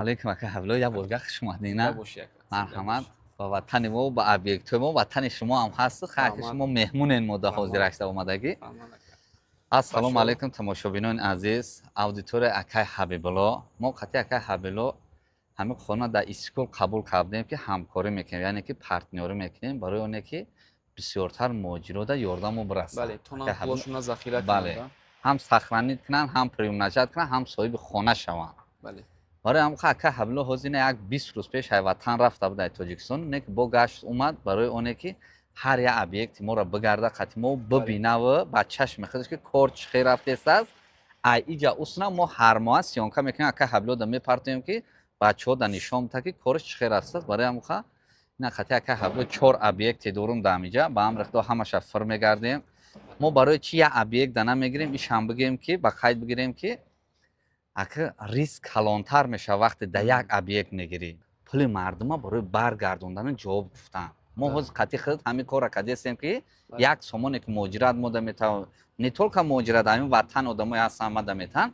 Алейкум, ака Ҳабило, як борга хуш омадина. Боши, ака. Марҳамат ба ватани мо, ба объектҳои мо. Ватани шумо ҳам ҳаст, хайр ки Раҳмат. шумо меҳмонен мо да ҳозир Раҳмат. ашта омадагӣ. Раҳмат, ака. Ассалому Бачаҳо. алайкум, тамошобинони азиз, аудиторияи акай Ҳабибулло. Мо қатъи акай Ҳабибулло ҳамин хона дар Истиқлол қабул кардем, ки ҳамкорӣ мекунем, яъне ки партнёрӣ мекунем, барои оне ки бисёртар муҳоҷирода ёрдаму бирасад. Бале, тонам Акай Ҳабибулло, пулошона захира Бале. кунанд. Ҳам сохранить кунанд, ҳам приумножать кунанд, ҳам соҳиби хона шаванд. Барои ҳам ака Ҳабибулло ҳозир як 20 рӯз пеш ай ватан рафта буд, ай Тоҷикистон, не ки бо гашт омад, барои оне ки ҳар як объекти моро бигарда, қатъи мо бибинаву ба чашми худаш ки кор чӣ хел рафтесааст. Ай иҷа усна мо ҳар моҳа съёмка мекунем, ака Ҳабибулло мепартоем, ки бачаҳо да нишон бита, ки кораш чӣ хел рафтааст. Барои ҳамуха ина қатъи ака Ҳабибулло чор объекте дорум дар ҳамиҷа. Ба амри Худо ҳамаша фир мегардем. Мо барои чӣ як объект да намегирем? Ишам бигем, ки ба қайд бигирем, ки ака, риск калонтар мешавад, вақте дар як объект мегирӣ. Пули мардума барои баргардондани ҷавоб гуфтан. Мо ҳозир қатъи худ ҳамин корро кардестем, ки як сомоне ки муҳоҷират мода метавон, не только муҳоҷират, ҳамин ватан одамое ҳастанд, мада метан,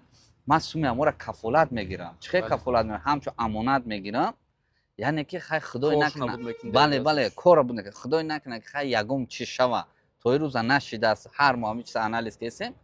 ман суми амора кафолат мегирам. Чӣ хел кафолат мегирам? Ҳамчун амонат мегирам, яъне ки хай, Худой Коршона накунад буд мекунед. Бале, бале, корро буд мекунад. Худой накунад, ки хай, ягон чиз шава. То ин рӯза нашидааст. Ҳар моҳ ҳамин чиза анализ кесем.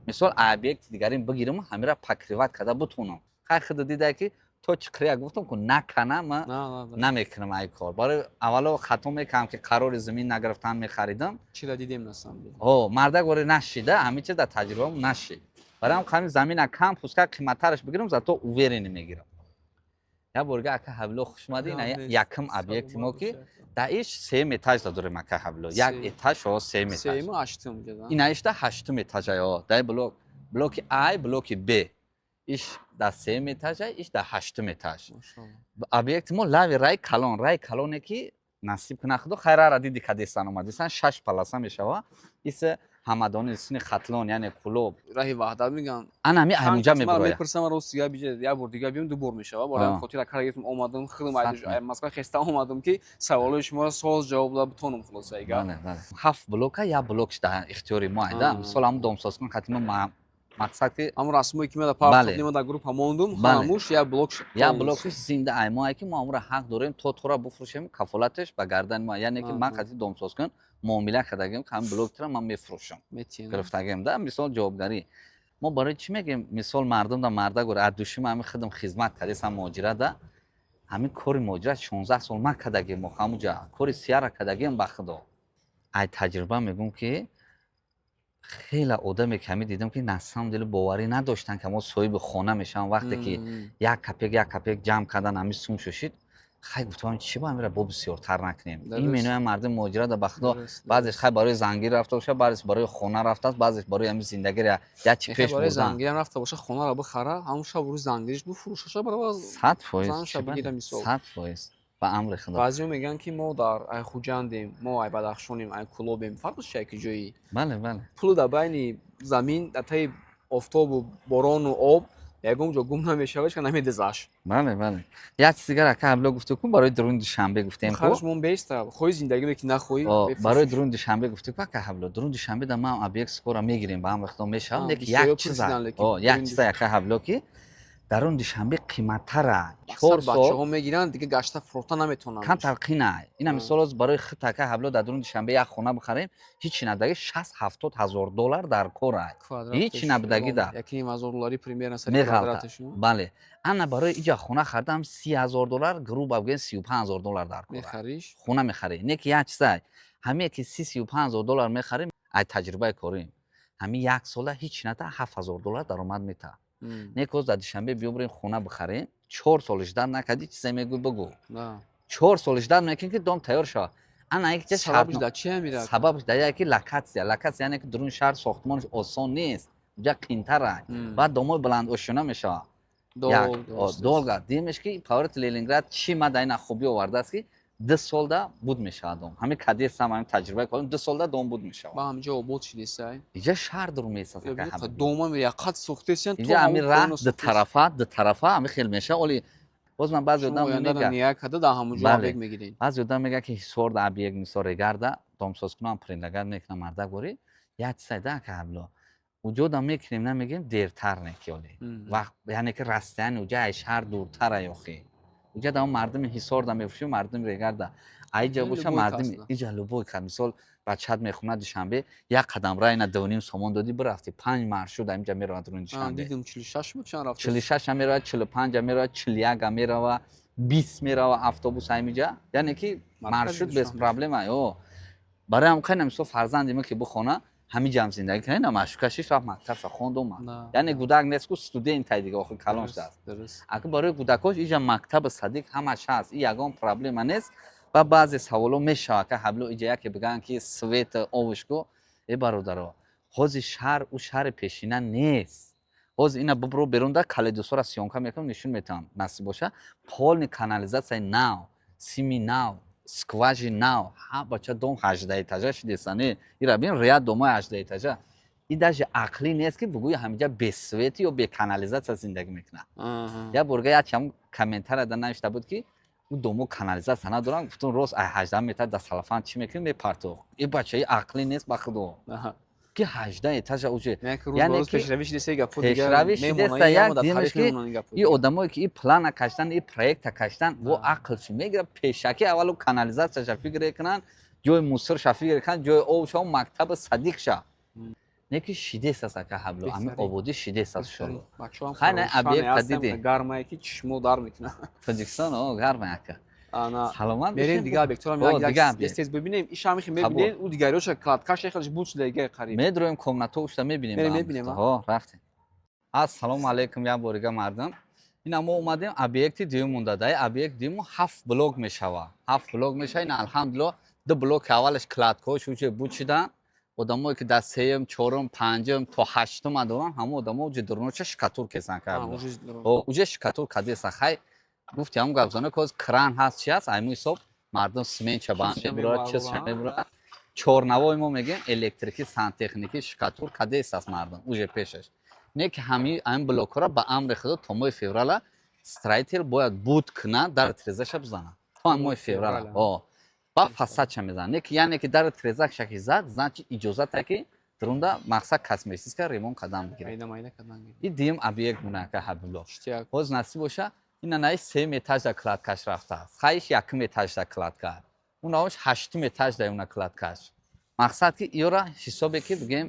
Мисол, объекти дигарин бигирам, ҳамира покрывать карда бутонам. Хай, худо дидае, ки то чиқрия гуфтам, ку накана ма На, на, на. намекунам ай кор. Барои аввало хато мекардам, ки қарори замин нагирифтан, мехаридам. Чира дидем, на самом деле. О, мардак вори нашида, ҳамин чиз дар таҷрибаам нашид. Барои ҳам ҳамин замина кам, пускай қиматтараш бигирам, зато уверенный мегирам. Як борга, ака Ҳабило, хушомадӣ. Ина Гап нест. якум объекти мо, Саломат ки бошед, ака. дар иш сеюм этаж дорем, ака Ҳабило. Як Се. этаж, о, сеюм этаж. Сеюму ҳаштум ҷада. Ина ишта ҳаштум этажа, о, дар блок, блоки А, блоки Б. Иш дар сеюм этажа, иш дар ҳаштум этаж. Машалло. Объекти мо лави рай калон, рай калоне, ки насиб куна Худо, хайрара диди, кадесан омадисан, шаш полоса мешава. Исе Ҳамадони, сини Хатлон, яъне Кулоб. Раҳи Ваҳдат меган. Ана ҳами ҳаминҷа мебирояд. Мепурсам, рост дига биҷа, як бор дига биём, ду бор мешава. Барои ҳам хотир акара гирифтам, омадам, худам Сатма. ай Москва хеста омадам, ки саволои шуморо соз ҷавоб дода битонам, хулоса ига. Бале, ҳафт блока, як блокш дар ихтиёри мо айда. Мисол, ҳамун домсозкун хати мо мақсад ки ҳамун расмое ки меда партофт, нима дар группа мондум, ҳамуш як блок. Як блокш зинда ай мо, ки мо ҳамура ҳақ дорем, то тора бифурӯшем, кафолаташ ба гардани мо, яъне ки ман қати домсозкун муомила кардагим, ки ҳамин блоктро ман мефурӯшам. Метиен. Гирифтагим да, мисол, ҷавобгарӣ. Мо барои чӣ мегем? Мисол, мардум да марда гӯра, аз души ма ҳамин худам хизмат кардесам муҳоҷират да. Ҳамин кори муҳоҷират 16 сол ман кардагим, мо ҳамуҷа кори сияра кардагим. Ба Худо, ай таҷриба мегӯм, ки хеле одаме ки ҳамин дидам, ки на самом деле боварӣ надоштанд, ки мо соҳиби хона мешавам. Вақте ки як копек, як копек ҷамъ кардан, ҳамин сум шушид, хай, гуфтам, чӣ ба ҳамира бо бисёртар накунем? Ин меноя мардуми муҳоҷират, ба Худо, баъзеш хай барои зангир рафта боша, баъзеш барои хона рафтааст, баъзеш барои ҳамин зиндагиро як чи пеш барои бурдан. Зангирам рафта боша, хонаро бихара, ҳамун шаб рӯзи зангириш бифурӯшаша, барои 100%. занша Чӣ бале? бигира, мисол. 100%, ба амри Худо. Баъзеҳо мегӯянд, ки мо дар ай Хуҷандем, мо ай Бадахшонем, ай Кулобем, фарқш чия, ки ҷои бале бале пулу дар байни замин, дар таи офтобу борону об ягон ҷо гум намешава, ҳеч кас намедизаш. Бале, як чиз дигар, ака Ҳабло, гуфту ку, барои дуруни Душанбе гуфтем ку. Харҷ мон беста, хоҳӣ зиндагӣ мекунӣ, нахоҳӣ О, бефурӯш. Барои дуруни Душанбе гуфту ку, ака Ҳабло, дуруни Душанбе да ман объект скоро мегирем, ба амри Худо мешавам. Лекин бисёриҳо як чиза пурсиданд, лекин о, як дуруни чиза, ака Ҳабло, ки даруни Душанбе қиматтара. 4 Мақсад сол бачаҳо мегиранд, дига гашта фурӯхта наметавонанд. Камтар қина. Ина мисол, оз барои худ, ака Ҳабло, дар дуруни Душанбе як хона бихарем, ҳичи набудаги 60-70 ҳазор доллар дар кор ай. Ҳичи набудаги да. 1,5 ҳазор доллари примерно сари меғалта. квадраташ. Бале, ана барои иҷа хона хардам, 30 ҳазор доллар, грубо бигӯем, 35 ҳазор доллар дар кор ай. Мехариш. Хона мехарӣ. Не ки як чизай, ҳамие ки 30-35 ҳазор доллар мехарем, ай таҷрибаи корим, ҳамин як сола ҳеч ната 7 ҳазор доллар даромад метаҳад. Не ки оз дар Душанбе биёбурем, хона бихарем, 4 сол ждать накардӣ, чизе мегӯй, бигӯ. 4 сол ждать мекунӣ, ки дом тайёр шавад. Ана як чиз. Сабабш дар чи амира? Сабабш дар яке локация. Локация, яъне ки дуруни шаҳр сохтмонаш осон нест, уҷа қиинтара. Баъд домои баландошёна мешавад. Як долго димеш, ки поворот Ленинград чӣ ма дар ина хубӣ овардааст, ки 2 солда буд мешавад дом. Ҳамин кадесам, ҳамин таҷриба кардем, 2 солда дом буд мешавад. Ба ҳамҷо обод шидесай. Иҷа шаҳр дур месаз. Дома яқат сохтесиян. Иҷа ҳамин раҳ дутарафа, дутарафа ҳамин хел мешавад. Оли боз ман баъзе одам мега, када дар ҳамон ҷо объект мегирем. Баъзе одам мега, ки Ҳисорда объект, мисол, Регарда домсозкунам предлагать мекунам. Мардак, борӣ як чизай да, ка Ҳабло. Уҷода мекунем, намегем, дертар не ки оле. Вақт, яъне ки расстояние уҷа ай шаҳр дуртара ёхи. Уҷа да мардуми Ҳисорда мефурӯши, мардуми Регарда. Аиҷа боша, мардуми иҷа любой ка, мисол, бачат мехонад Душанбе, як қадам рай на 2,5 сомон додӣ, бирафтӣ. Панҷ маршрут инҷа меравад рӯи Душанбе. Дидум, 46 буд, чанд рафт? 46 меравад, 45 меравад, 41 мерава, 20 мерава автобус ҳамиҷа, яъне ки маршрут без проблема. Ё барои ҳам қайна, мисол, фарзанди ма ки бихона, ҳамиҷам зиндагӣ кунад, на машукашиш рафт, мактабша хонд, омад. Яъне гудак нест ку, студентай дига, охир калон шудааст. Ака, барои гудакош иҷа мактаби, садик, ҳамаш ҳаст, и ягон проблема нест. Ва баъзе саволо мешавад, ка ҳабло иҷа яке бигӯянд, ки свет, овушку. Э, бародаро, ҳозир шаҳр ӯ шаҳри пешина нест. Ҳозир ина бубро берун, да калидусора съёмка мекунам, нишон метавам, насиб боша. Полный канализатсияи нав, сими нав, скважи нав, ҳа, бача, дом 18 этажа шидеса. Не, ира бин, ряд домои 18 этажа. И даже ақлӣ нест, ки бугӯи ҳамиҷа без свети ё бе канализатсия зиндагӣ мекунад. Як борга як чам комментария да навишта буд, ки ӯ домо канализатсия надорам. Гуфтум: рост, ай 18 метр дар салафан чӣ мекунӣ, мепартох? И бача, и ақлӣ нест, ба худо, ки 18 этажа уже. Яъне пешравӣ шидеста. Як димеш, ки и одамое, ки и плана каштан, и проекта каштан, во ақл чӣ мегирад? Пешакӣ аввалу канализатсияша фикр мекунанд, ҷои мусорша фикр мекунанд, ҷои обша, мактаби, садиқша. Не ки шидест аст, ака Ҳабло, ами ободӣ шидест аст шоло. Хайна объекта диди. Гармае, ки чишмо дар мекунад. Тоҷикистон о гарма, ака. Саломат. Мерем дига объектҳоро як тез бибинем, ишам мехем, мебинем, ӯ дигариёша кладкаш яхелш буд шуда қариб. Медроем, комнатҳо ушта мебинем. Мебинем. Ҳо, рафтем. Ассалому алайкум як борига, мардум. Ина мо омадем объекти дуюм монда. Дар объект дуюм ҳафт блок мешава, ҳафт блок мешава. Ина, алҳамдулилло, ду блоки аввалаш кладкаҳош уже буд шидан. Одамое, ки дар сеюм, чорум, панҷум то ҳаштума доранд, ҳамон одамо уже дурноча штукатур кесан, уже штукатур кадесан. Хай, гуфти ҳамон гапзано, ки ҳозир кран ҳаст, чи ҳаст, айму ҳисоб мардум сменча банд мебурад, чизша мебурад. Чорнавои мо мегӯем, электрики, сантехники, штукатур кадест аст мардум уже пешаш. Не ки ҳами ҳамин блокҳоро ба амри худо то моҳи феврала строитель бояд буд кунад, дар трезаша бизанад то моҳи феврала. О, ба фасадша мезанад. Не ки, яъне ки дар трезакша ки зад, значит, иҷозата ки дурунда мақсад косметическа ремонт кардан бигирад. И дуюм объект муна, ака Ҳабибулло. Ҳоз насиб боша, ина наи сеюм этажда кладкаш рафтааст. Хайш якум этажда кладка, унаош ҳаштум этажда уна кладкаш. Мақсад, ки иёра ҳисобе, ки бигем,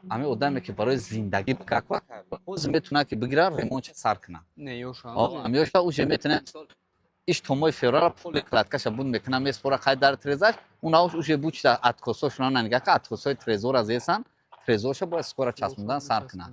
ҳамин одаме, ки барои зиндагӣ бикаква, ҳозир метавонад, ки бигира, ремонтша сар кунад. Ёша уже метавонад иш то моҳи феврала поли кладкаша буд мекунад, меспора. Хай, дар трезаш унаош уже буд шуда, откосошона нанигак, откосҳои трезора зесан, трезорша бояд скоро часпондан сар кунад.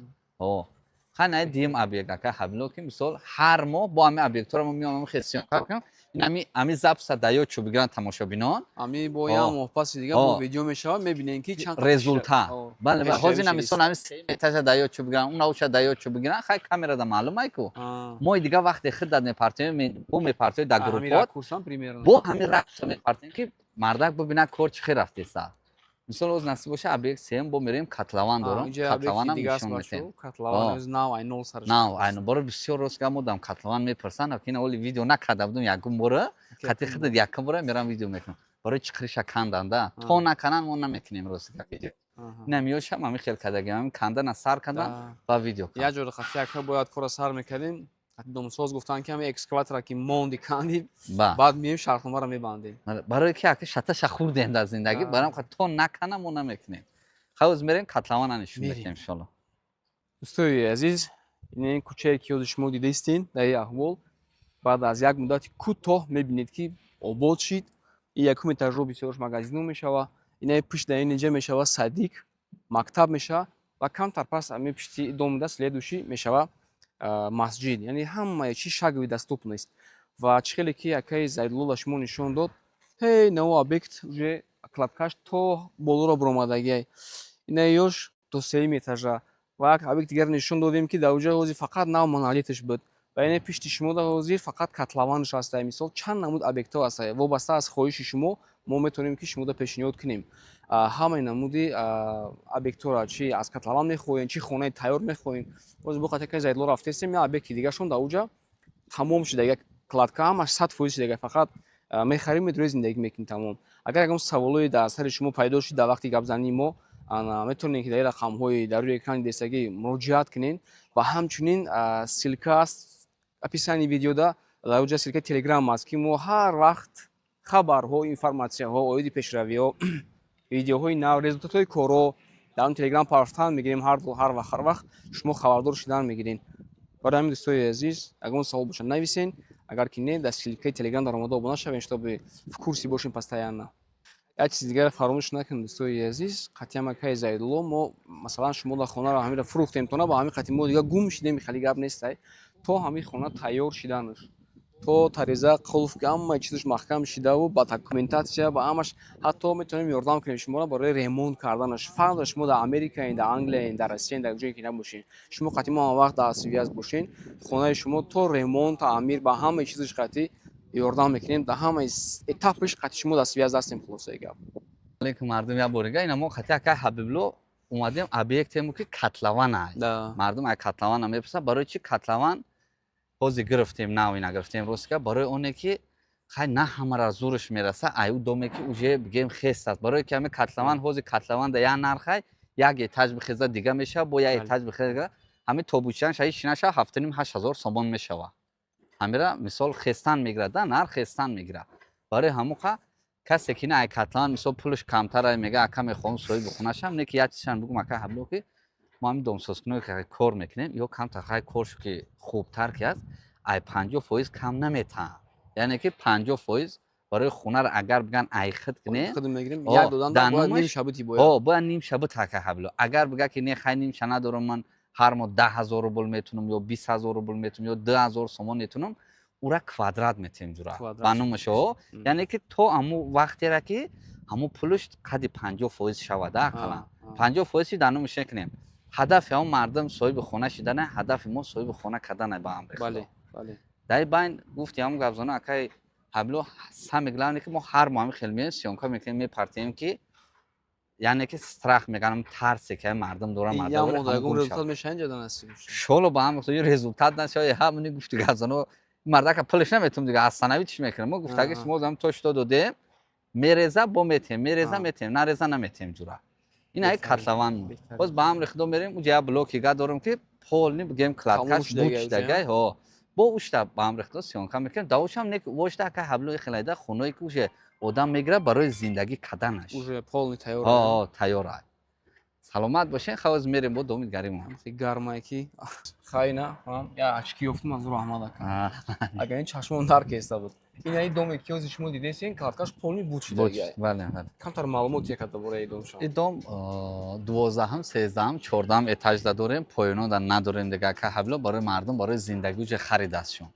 Хай, наи дуюм объект, ака Ҳабило, ки мисол ҳар моҳ бо ҳамин объектҳоро мо меомем, съёмка кунем. Ин ами записа да ёд чӯ бигиранд тамошобинон. Ами бо як моҳ паси дига бо видео мешавад, мебинем, ки чанд результат. Бале, ҳозир мисол ами сеюм этажа да ёд чӯ бигиранд, унаоша да ёд чӯ бигиранд. Хай, камерада маълум ай ку. Моҳи дига вақте хидат мепартоем, бо мепартоем дар группот, бо ҳамин ракурса мепартоем, ки мардак бибинад, кор чӣ хел рафтеса. Мисол, оз насиб боша, объект сеюм бо мерем, котлован дорам, котлованам нишон метем. Нав айно боро бисёр рост гап, модам котлован мепурсанд, ки ина оли видео накарда будум ягон бора, хати хидат якум бора мерам, видео мекунам. Барои чиқриша канданда то наканан, мо намекунем, рост гап, видео. Инам ёшам ҳамин хел кардагим, ҳамин кандана сар кардан ва видео. Як ҷоро хати яка бояд кора сар мекардем, домсоз гуфтанд, ки ҳами экскаватора ки монди, канди, баъд мием, шартномаро мебандем. Барое ки ака шаташа хурдем дар зиндагӣ, барам то накана мо намекунем. Хавз мерем, котлована нишон метем, иншолло. Дӯстои азиз, ин кӯчае, ки ҳозир шумо дидаистен, дар ин аҳвол баъд аз як муддати кӯтоҳ мебинед, ки обод шид. Ин якум этажро бисёрош магазино мешава, инаи пушт дар ин инҷа мешава садик, мактаб мешава ва камтар пас ами пушти дом да следующий мешава масҷид. Яъне ҳамаи чи шаговый доступность. Ва чӣ хеле ки акаи Зайдулло шумо нишон дод, ҳей, наво объект уже кладкаш то болоро буромадагиай, инаи ёш то сеюм этажа. Ва як объект дигар нишон додем, ки дар оҷа ҳозир фақат нав монолиташ буд ва инаи пишти шумо да ҳозир фақат котлованаш ҳаста. Мисол, чанд намуд объектҳо ҳаста, вобаста аз хоҳиши шумо мо метавонем, ки шумода пешниҳод кунем ҳамаи намуди объектҳоро, чи аз котлован мехоҳем, чи хонаи тайёр мехоҳем. Боз бо қатака Зайдло рафтестем, як объекти дигаршон дар оҷа тамом шуда, як кладка ҳамаш 100% шуда, фақат мехарим, медурем, зиндагӣ мекунем, тамом. Агар ягон саволое дар сари шумо пайдо шуд дар вақти гапзании мо. Ана метавонед, ки дар ин рақамҳои дар рӯи экрани дестагӣ муроҷиат кунед ва ҳамчунин ссылка аст описании видеода, дар оҷа ссылкаи Телеграм аст, ки мо ҳар вақт хабарҳо, информатсияҳо оиди пешравиҳо, видеоҳои нав, результатҳои корҳо дар он Телеграм парафтан мегирем. Ҳар вақт шумо хабардор шудан мегиред. Барои ҳамин, дӯстои азиз, ягон савол бошад, нависен. Агар ки не, дар ссылкаи Телеграм даромада обуна шавем, чтобы в курсе бошем постоянно. Як чизи дигар фаромӯш накунед, дӯстои азиз: қатъиян акаи Зайдулло мо, масалан, шумо дар хонаро ҳамира фурӯхтем, то на ба ҳамин қати мо дига гум шидем, хеле гап нестай. То ҳамин хона тайёр шиданаш, то тареза, қулф, ҳамаи чизаш маҳкам шидаву ба документатсия, ба ҳамаш, ҳатто метавонем ёрдам кунем шуморо барои ремонт карданаш. Фарқ дорад, шумо дар Америкаен, дар Англияен, дар Россияен, дар ҷое ки набошен, шумо қатъи мо ҳама вақт дар связь бошен. Хонаи шумо то ремонт, таъмир, ба ҳамаи чизаш қатъи ёрдам мекунем, дар ҳамаи этапаш қатъи шумо дар связь ҳастем. Хулосаи гап. Алейкум, мардум, як борига ина мо қати акай Ҳабибло омадем объектему, ки котлован ай. Мардум ай котлована мепурсад, барои чи котлован ҳозир гирифтем, нав ина гирифтем. Ростика, барои оне ки хай на ҳамара зурш мераса ай ӯ доме, ки уже бигем хест аст. Барое ки ҳами котлован, ҳозир котлован да як нархай, як этаж бихеза, дига мешава, бо як этаж бихеза, ҳами тобучиан шаи шинаша 7,5-8 ҳазор сомон мешава. Ҳамира мисол хестан мегирад да, нарх хестан мегирад. Барои ҳамуқа касе ки на ай котлован, мисол, пулаш камтар мега, ака, мехоҳам соҳиби хона шам. Не ки як чизшам бигум, ака Ҳабло, ки мо ҳамин домсозкуное ки кор мекунем, ё камтар хай коршу ки хубтар ки аст, ай 50% кам наметаҳанд. Яъне ки 50% барои хонаро агар биган ай хид кунем, худм мегирем, як додан бояд ним шабути бояд. О, бояд ним шабут, ака Ҳабло. Агар бига ки не, хай, нимша надорам, ман ҳар моҳ 10 000 рубл метунам ё 20 000 рубл метунам ё 2000 сомон метунам, ура квадрат метем, ҷура ба номаш. Яъне ки то ҳаму вақтера ки ҳаму пулаш қади 50% шавад, ақаллан 50%-и дар номаш мекунем. Ҳадафи ҳамн мардум соҳиби хона шидана, ҳадафи мо соҳиби хона кардана ба амри Худо. Дар ин байн гуфти ҳамн гапзано, акай Ҳабло, самое главное, ки мо ҳар моҳ ҳамин хел меоем, съёмка мекунем, мепартием, ки яъне ки страх меганам, тарсе ки мардум дорам. Шоло ба ҳам результат нашава, ҳамни гуфти гапзано, мардака пулаш наметум, дига аз санави чӣ мекунем? Мо гуфтаги шумо зам то что додем, мереза, бо метем, мереза, метем, нареза, наметем, ҷура. Ин ай котлован. Боз ба амри Худо мерем, уҷа як блоки га дорем, ки полный, бигем, кладкаш буд шидагай. Ҳо, бо ушта ба амри Худо съёмка мекунем. Давошам не вошта, ака Ҳаблои, хелайда хоное ки уже одам мегирад барои зиндагӣ карданаш. Уже полный тайёр. Ҳо, тайёр. Саломат бошен. Хавоз мерем, бо домид гаримо. Гармае ки хайна я очки ёфтум аз раҳмат, ака. Агар ин чашмон дар кеста буд. Ин ай доме ки ҳозир шумо дидесен, кладкаш полный буд шидагай. Бале, бале. Камтар маълумот яка дар бораи дом шумо. Ин дом 12-ҳам, 13-ҳам, 14-ҳам этажда дорем, поёнода надорем дига, ака Ҳабло. Барои мардум, барои зиндагӣ уҷа харидастшон.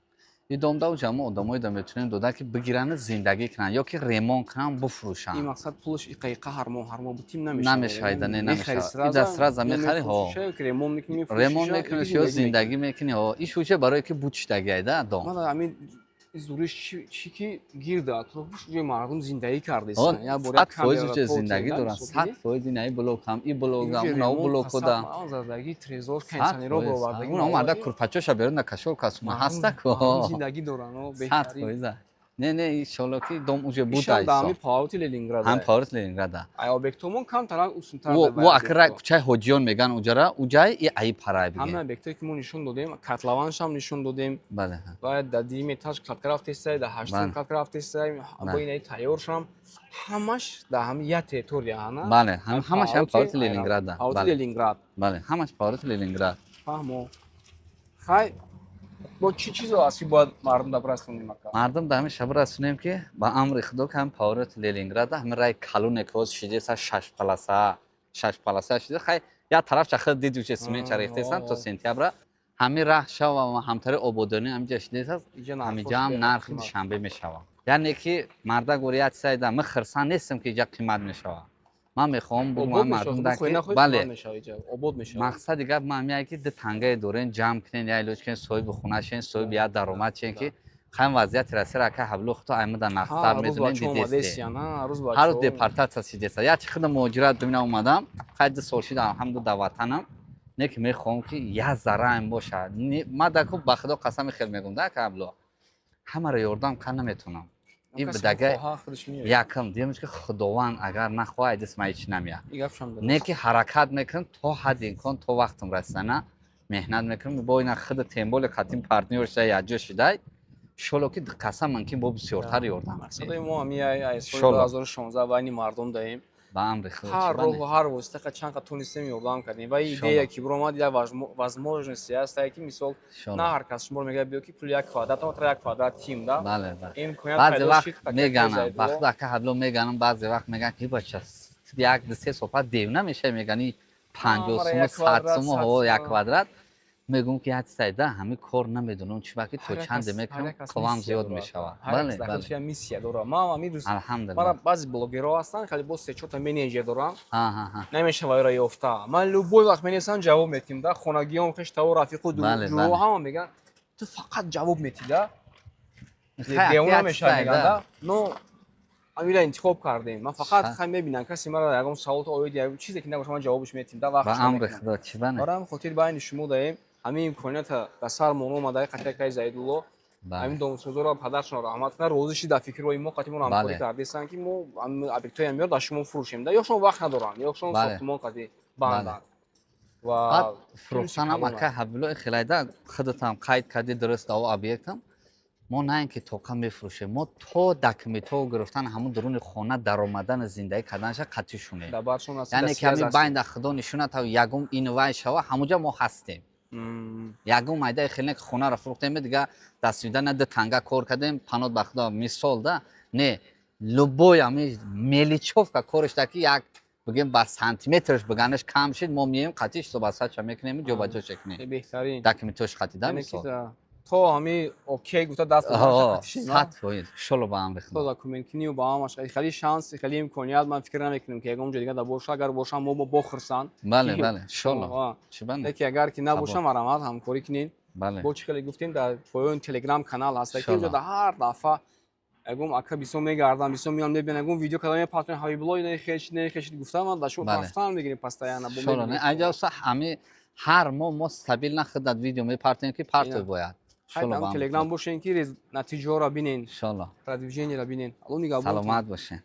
Ин домда уҷа мо одамоеда метавонем дода, ки бигиранд, зиндагӣ кунанд ё ки ремонт кунанд, бифурӯшанд. Ин мақсад пулаш иқаиқа ҳар моҳ, ҳар моҳ бутим намешавад? Намешавад, не, намешавад. Ида сразу мехари, ҳо, ремонт мекунӣ ё зиндагӣ мекунӣ. Ҳо, иш уҷа барое ки буд шидагиайда дом. Ҳамин зуриш чӣ ки гирда атрофаш ҷои мардум зиндагӣ кардесан. 100% уҷа зиндагӣ доранд, 100%. Ин блок ҳам, и блок ҳам, уна блокода. Задагӣ трезор, кондиционеро баровардагӣ. Уна марда курпачоша берун на кашол касума ҳаста ку. Зиндагӣ доранд. 100%. Не, не, иншолло ки дом уже буд. Айсо повороти Ленинград. Ҳам повороти Ленинграда. Ай объектомон камтар усунтар. Во, акра кӯчаи Ҳоҷиён меган уҷара, уҷай и аи парай биге. Ҳама объектое ки мо нишон додем, котлованшам нишон додем. Бале. Ва дар дуюм этаж кладка рафтесай, дар ҳаштум кладка рафтесай, бо инаи тайёршам, ҳамаш дар ҳами як территория ҳана. Бале, ҳамаш ҳам повороти Ленинграда. Повороти Ленинград. Бале, ҳамаш повороти Ленинград. Фаҳмо. Хай, бо чӣ чизо аст, ки бояд мардум да расонем, ака? Мардум да ҳамин шаба расонем, ки ба амри Худо ки ҳамин повороти Ленинграда, ҳамин рай калоне ки ҳоз шидеса, шаш полоса, шаш полоса шида. Хай, як тараф чахи диду че цементча рехтесан, то сентябра ҳамин раҳ шава ва ҳамтари ободонӣ ҳамиҷа шидесаст, ҳамиҷа ҳам нархи Душанбе мешава. Яъне ки марда гори як чизайда ман хирсан нестам, ки иҷа қимат мешава. Ман мехоҳам бигӯям мардум, бале, мақсади гап ман ҳамяе, ки ду тангае дорен, ҷамъ кунен, як илоҷ кунен, соҳиби хона шен, соҳиби як даромад шен, ки хайм вазъияти Россияро, ака Ҳабло, хуто аймада нақстар медонем, дидесте, ҳар рӯз депортатсия шидеста. Як чи худа муҳоҷират бибинам, омадам, хай, 2 сол шид, алҳамду, дар ватанам. Не ки мехоҳам, ки як зарраам бошад. Ман даку, ба Худо қасами хел мегӯм да, ака Ҳабло, ҳамаро ёрдам кар наметавонам. И бидага якм дуюмш, ки Худованд агар нахоҳад, дастма ҳеч намеяд. Не ки ҳаракат мекунам то ҳадди имкон, то вақтам расидана меҳнат мекунам. Бо ина худ темболи қатим партнёр шуда, якҷо шудай, иншолло, ки қасам, мумкин бо бисёртар ёрдам. Мақсадои мо ҳами аз соли 2016 байни мардум даем. Ба амри Худо. Ҳар роҳу ҳар восита, чанд қа тонистем, ёрдам кардем. Ва идея ки биромад, як возможности ҳастае, ки мисол на ҳар кас шуморо мегӯяд, биё, ки пули як квадрат, як квадрат тим да. Баъзе вақт меганам, ба худо, ака ҳабло, меганам, баъзе вақт меган, ки бача, як ду се соат девна мешавӣ, мегани 50 суму, 100 суму ҳо як квадрат. Мегӯм, ки як сайда ҳами кор намедонам, чи баки то чанде мекунам, қуввам зиёд мешавад. Бале, бале, миссия дорам ман ҳами рӯз. Алҳамдулилла. Мара баъзе блогерҳо ҳастанд, хеле боз се чорта менеҷер дорам, намешава ра ёфта. Ман любой вақт менависам, ҷавоб метим да. Хонагиём, хештаво, рафиқу ҷуро ҳама мегӯянд, ту фақат ҷавоб метӣ да, девона мешавад, мегӯянд да. Но ҳамира интихоб кардем. Ман фақат хай мебинам, касе мара ягон саволто оиди чизе ки набошад, ман ҷавобш метим да. Вақт ба амри Худо, чӣ бане. Барои ҳамин хотир байни шумо даем, ҳамин имконията дар сармон омада, қатъи Заидулло, ҳамин домсозоро падаршон раҳмат кунад, розӣ шид, дар фикрҳои мо қатъи мо ҳамкорӣ кардестанд, ки мо объектҳои ҳамиёр дар шумо фурӯшем да, ё шумо вақт надоранд, ё шумо сохтмон қатъи банданд. Ва фурӯхтанам, ака Ҳабило, хелайда худатам қайд кардӣ дуруст. Ав объектам мо на ин ки тоқа мефурӯшем, мо то документҳо гирифтан, ҳамун дуруни хона даромадан, зиндагӣ карданаша қатъӣ шунем. Яъне ки ҳамин байнда Худо нишона та, ягон инвай шава, ҳамунҷа мо ҳастем. Ягон майдаи хеле ки хонаро фурӯхтем, дига дастида на ду танга кор кардем, панот ба Худо, мисол да, не, любой ами мелочёвка кориш да, ки як бигем, ба сантиметрш биганаш кам шид, мо мием, қатъи ҳисобасача мекунем, ҷобаҷоша кунем. Беҳтарин. Документош қатъи да, мисол. То ҳами окей гуфта даст. 100%, иншолло, ба амри Худо. Документкунию ба ҳамаш хеле шанс, хеле имконият ман фикр намекунам, ки ягон ҷо дига да боша. Агар бошам, мо бохирсанд. Бале, бале, иншолло. Леки агар ки набошам, марамат ҳамкорӣ кунем. Бо чӣ хеле гуфтем, дар поёни Телеграм канал ҳаста, ки онҷо дар ҳар дафъа ягон ака бисёр мегардам, бисёр меям, мебинам, ягон видео кардам, мепартоем, Ҳабибулло нехеш нехеш гуфтам, ман дар шумо рафтан мегирем постоянно. Аҷаб, ҳами ҳар моҳ мо стабильно худат видео мепартоем, ки партой бояд. Телеграм бошен, ки натиҷаҳоро бинен. Иншолло. Продвижениеро бинен. Алло нигаҳбон. Саломат бошен.